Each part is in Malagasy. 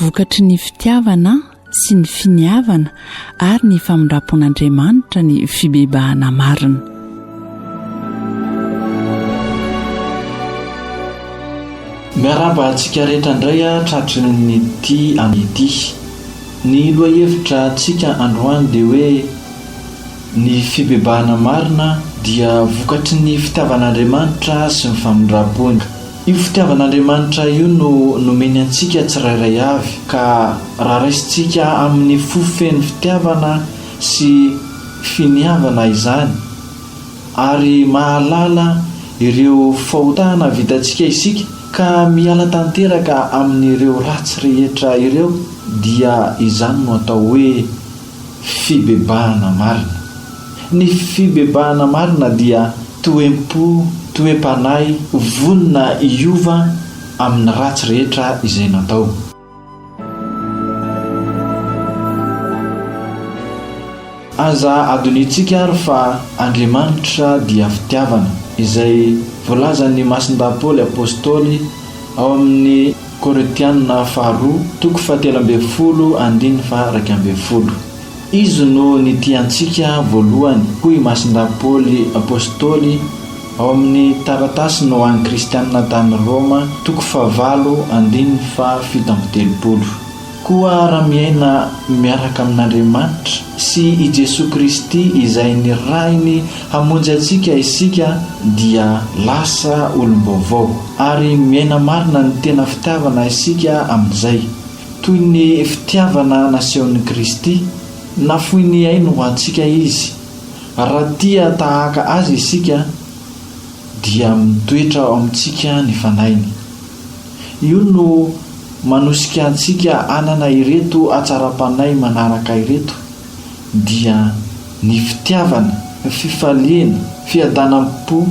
Vokatry ny fitiavana sy ny finiavana ary ny famindram-pon'Andriamanitra ny fibebahana marina. Miarahaba antsika rehetra indray tratry ny ity amin'ity. Ny lohahevitra antsika androany dia hoe ny fibebahana marina dia vokatry ny fitiavan'Andriamanitra sy ny famindram-pony. Io fitiavan'Andriamanitra io no nomeny antsika tsirairay avy, ka raha raisintsika amin'ny fo feno fitiavana sy finiavana izany, ary mahalala ireo fahotana vitantsika isika, ka miala tanteraka amin'ireo ratsy rehetra ireo, dia izany no atao hoe fibebahana marina. Ny fibebahana marina dia toem-po, toe-panahy vonona hiova amin'ny ratsy rehetra izay natao. Aza adinointsika ary fa Andriamanitra dia fitiavana, izay voalazan'i Masindahy Paoly Apostoly ao amin'ny Korintiana faharoa toko fahatelo ambin'ny folo andininy faha-iraika ambin'ny folo. Izy no nitia antsika voalohany, hoy i Masindahy Paoly Apostoly ao amin'ny taratasiny ho an'ny kristianina tany Roma, toko fahavalo andininy faha-37. Koa raha miaina miaraka amin'Andriamanitra sy i Jesoa Kristy izay nirahiny hamonjy antsika isika dia lasa olom-baovao, ary miaina marina ny tena fitiavana isika amin'izay. Toy ny fitiavana nasehon'i Kristy, nafoy ny ainy ho antsika Izy. Raha tia tahaka Azy isika, dia mitoetra ao amintsika ny Fanahiny. Io no manosika antsika hanana ireto hatsaram-panahy manaraka ireto, dia ny fitiavana, fifaliana, fiadanam-po,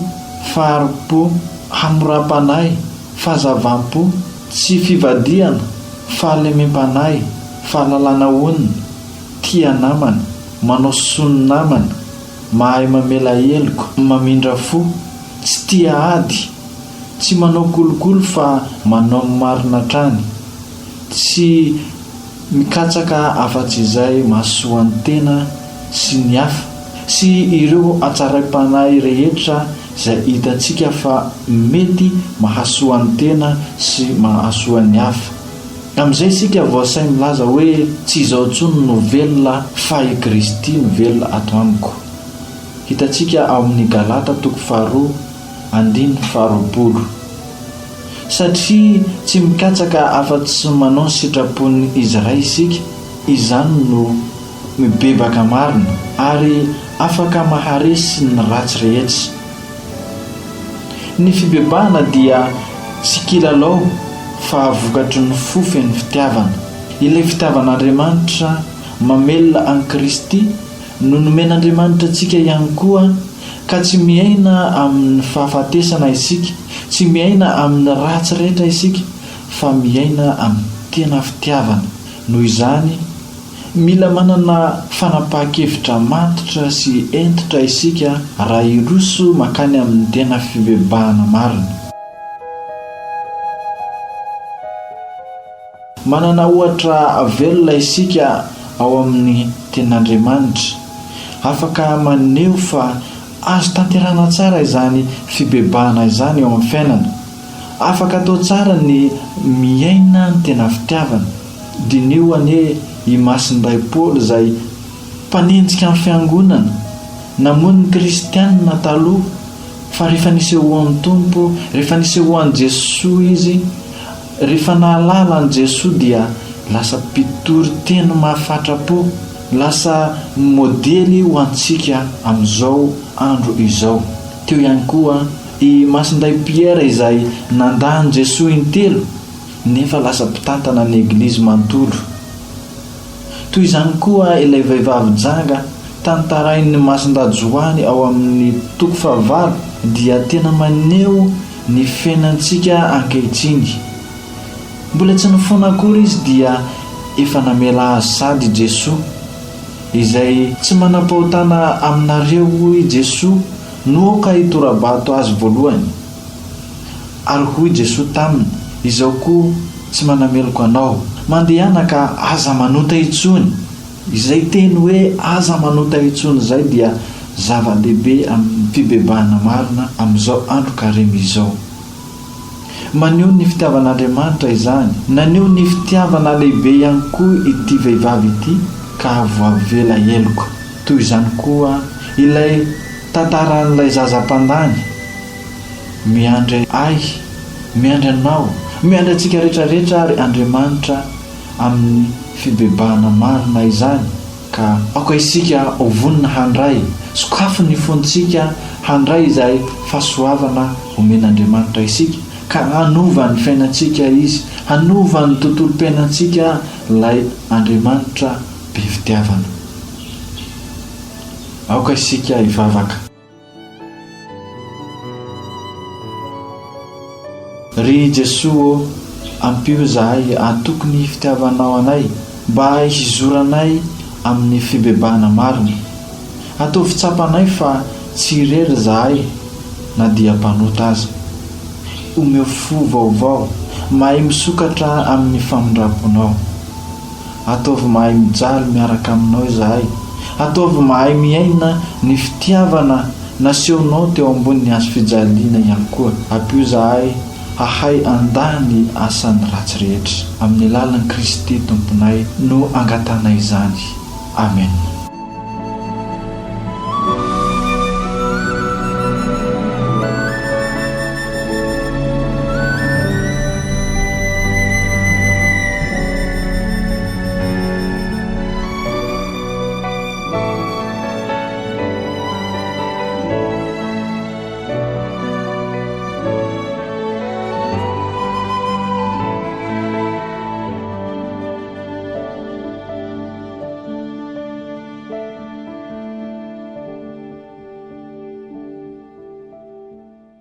fahari-po, hamoram-panahy, fahazavam-po, Tsy fivadihana, fahalemem-panahy, fahalalana onona, tia namana, manao soa ny namana, mahay mamela heloka, mamindra fo, tsy tia ady, tsy manao kolikoly fa manao ny marina hatrany, tsy mikatsaka afa-tsy izay mahasoa ny tena sy ny hafa, sy ireo hatsaraim-panahy rehetra izay hitantsika fa mety mahasoa ny tena sy mahasoa ny hafa. Amin'izay isika vao sahy milaza hoe tsy izaho intsony no velona fa i Kristy no velona ato amiko. Hitantsika ao amin'ny Galata toko faharoa andininy faharoapolo. Satria tsy mikatsaka afa-tsy manao ny sitrapon'ny Izy Ray isika, izany no mibebaka marina ary afaka maharesy ny ratsy rehetra. Ny fibebahana dia tsy kilalao fa vokatry ny fo feno fitiavana. Ilay fitiavan'Andriamanitra mamelona an'i Kristy no nomen'Andriamanitra antsika ihany koa ka tsy miaina amin'ny fahafatesana isika, tsy miaina amin'ny ratsy rehetra isika fa miaina amin'ny tena fitiavana. Noho izany, Mila manana fanapahan-kevitra matotra sy hentitra isika raha hiroso mankany amin'ny tena fibebahana marina. Manana ohatra velona isika ao amin'ny Tenin'Andriamanitra, afaka maneho fa azo tanterahina tsara izany fibebahana izany eo amin'ny fiainana. Afaka atao tsara ny miaina ny tena fitiavana. Diniho anie i Masindahy Paoly izay mpanenjika ny fiangonana, namono ny kristianina taloha, fa rehefa nisehoan'ny Tompo, rehefa nisehoan'i Jesoa izy, rehefa nahalala an'i Jesoa dia lasa mpitory teny mahafatra-po, lasa modely ho antsika amin'izao andro izao. Teo ihany koa i Masindahy Piera izay nandà an'i Jesoa intelo, nefa lasa mpitantana ny Eglizy manontolo. Toy izany koa ilay vehivavy janga tantarain'i Masindahy Joany ao amin'ny toko fahavalo dia tena maneho ny fiainantsika ankehitriny. Mbola tsy nifona akory izy dia efa namela azy sady i Jesoa. Izay tsy manam-pahotana aminareo hoy Jesoa no aoka hitora-bato azy voalohany. Ary hoy Jesoa taminy, Izaho koa tsy manameloka anao. Mandehana ka aza manota intsony. Izay teny hoe aza manota intsony izay dia zava-dehibe amin'ny fibebahana marina amin'izao andro karemy izao. Maneho ny fitiavan'Andriamanitra izany. Naneho ny fitiavana lehibe ihany koa ity vehivavy ity ka voavela heloka. Toy izany koa ilay tantaran'ilay zaza mpandany. Miandry ahy, miandry anao, miandry antsika rehetra rehetra ary Andriamanitra amin'ny fibebahana marina izany ka aoka isika ho vonona handray, sokafy ny fontsika handray izay fahasoavana omen'Andriamanitra isika ka hanova ny fiainantsika Izy, hanova ny tontolom-piainantsika ilay Andriamanitra be fitiavana. Aoka isika hivavaka. Ry Jesoa ô, ampio izahay hatoky ny fitiavanao anay mba hizoranay amin'ny fibebahana marina. Ataovy tsapanay fa tsy irery izahay na dia mpanota aza. Omeo fo vaovao, mahay misokatra amin'ny famindram-ponao. Ataovy mahay mijaly miaraka aminao izahay. Ataovy mahay miaina ny fitiavana nasehonao teo ambonin'ny hazo fijaliana ihany koa. Ampio izahay hahay handà ny asan'ny ratsy rehetra. Amin'ny alalan'i Kristy Tomponay no angatanay izany. Amena.